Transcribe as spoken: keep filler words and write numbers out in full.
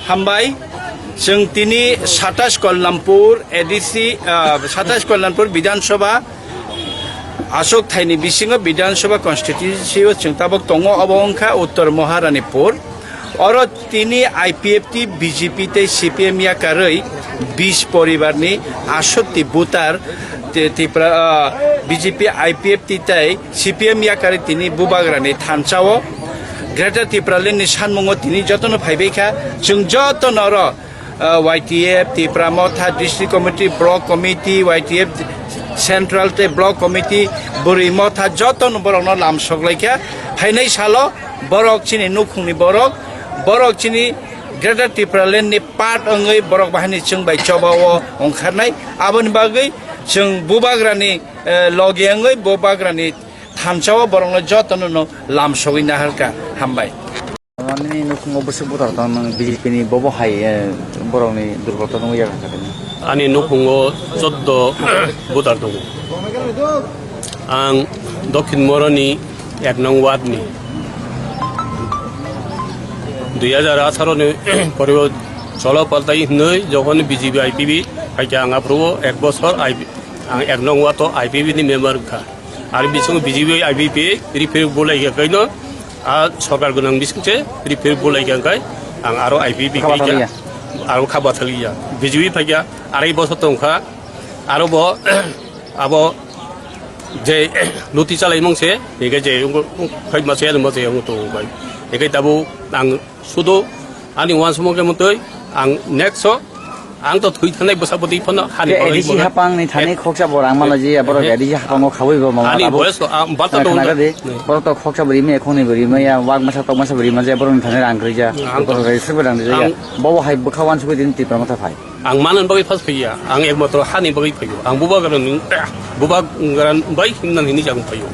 Hambai, chwng tini satais Kolnampur A D C, ah, satais Kolnampur Bidhan Sabha aswk thaini bisingo Bidhan Sabha constituency o chwng tabuk tongo, obo wngkha Uttor Maharanipur. Oro tini I P F T, B J P tei C P M yakarwi bis poribarni asotti voter te-, Tipra, ah, B J P, I P F T tei C P M yakarwi tini bubagrani thansa o Greater Tipraland ni sanmungo tini jotono phaibai kha. Chwng jotono oro, ah, Y T F, Tipra Motha, District Committee, Block Committee, Y T F Central tei Block Committee, Bwrwi Motha jotono borokno lam soklaikha. Phainai salo borok chini nukhungni borok, borok chini Greater Tipraland ni part wngwi borok bahini chwng bai choba o ongkharnai. Aboni bagwi chwng bubagrani, eh, logi wngwi bubagrani thansa o borokno jotono no lam sogwi naharkha. Hambai. Ani nukhungo bwswk buthar tong nang B J P ni bobo hai, eh, borokni durbolta nungwi yagra kha tini. Ani nukhungo choddo buthar tongo. Ang Dokhin Moroni ek nong ward ni. Dui hajar atharo ni pore cholo paltai hinwi jokhon B J P I P P phaikha ang aphuru ek bosor I P, ang ek nong ward o I P P ni member wngkha. Ar bisingo B J P I P P refer bolaikha kaino, a sorkar gwnang bisingse refer bolaikha hwnkhe ang aro I P P kha khaikha, bathaliya. Aro kha bathaliya. B J P phaikha, arai bosor tongkha, aro bo, abo je luti chalaimung se, hingke je ungko, ung, khai mase, ano mase, ung tong bai. Hingke tabuk ang sudo, ani uansukmung khe mutui, ang next o, ang to thwi thanai bwsa bwtwi phano hani Ke bagwi A D C mokhe. Hapang ni thani Eh, khoksa borok ang mano eh, je borok eh. A D C hapang o khawi bo mama Ani abo. Boyos to, ah, balta Khna to khna unda. Gadi, Hmm. Borok to khoksa bwrwi maya khoni bwrwi maya wak masa tok masa bwrwi maya borok ni thani rang kwrwi ja. Hmm, ang to. Borok rang srwi rang rija. Ang Bobo hai bwkha wansugwi din Tipra Motha phai. Ang manani bagwi phas phaiya, ang ekmatro hani bagwi phaio. Ang bubagrani, bubagrani bai himnani hini jagwi phaio.